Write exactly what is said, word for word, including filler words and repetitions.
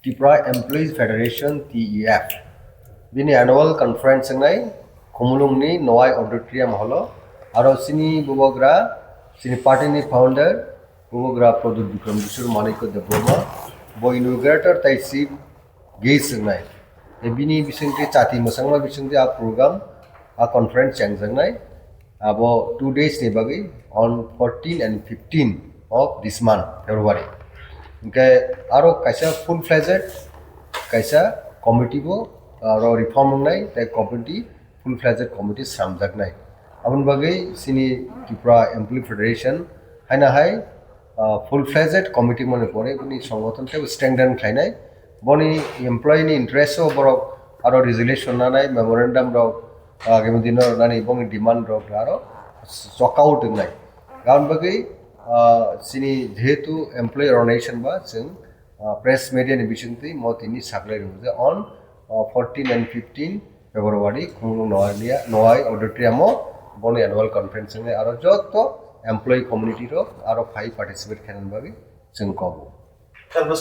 Tripura Employees Federation, T E F, bini annual conference wngnai Khumulwngni Nowai Auditorium holo. Aro chini bubagra, chini party ni founder, bubagra Pradyot Bikram Kishore Manikya Debbarma, bo inaugurator tai chief guest wngnai. Tei bini bisingtwi chati mwsangma bisingtwi a program, a conference chengjaknai. Abo two days ni bagwi, on fourteen and fifteen of this month, February. Hingke aro kaisa full fledged kaisa committee bo aro reform wngnai, tei committee, full fledged committee sramjaknai. Aboni bagwi chini Tripura Employee Federation haino hai, ah, full fledged committee mani pore bini songothon tei strengthen khlainai. Boni employee ni interest o borok aro resolution nanai, memorandum rok, ah, agami dino nani bongni demand rok aro workout wngnai. Aboni bagwi, ah, chini jehetu employee organization ba chwng, ah, press media ni bisingtwi mo tini saklai rwngkha je on, ah, fourteen and fifteen February Khumulwng Nowai, Nowai Auditorium o boni annual conference wngnai aro joto employee community rok aro phai participate khainani bagwi chwng kobo.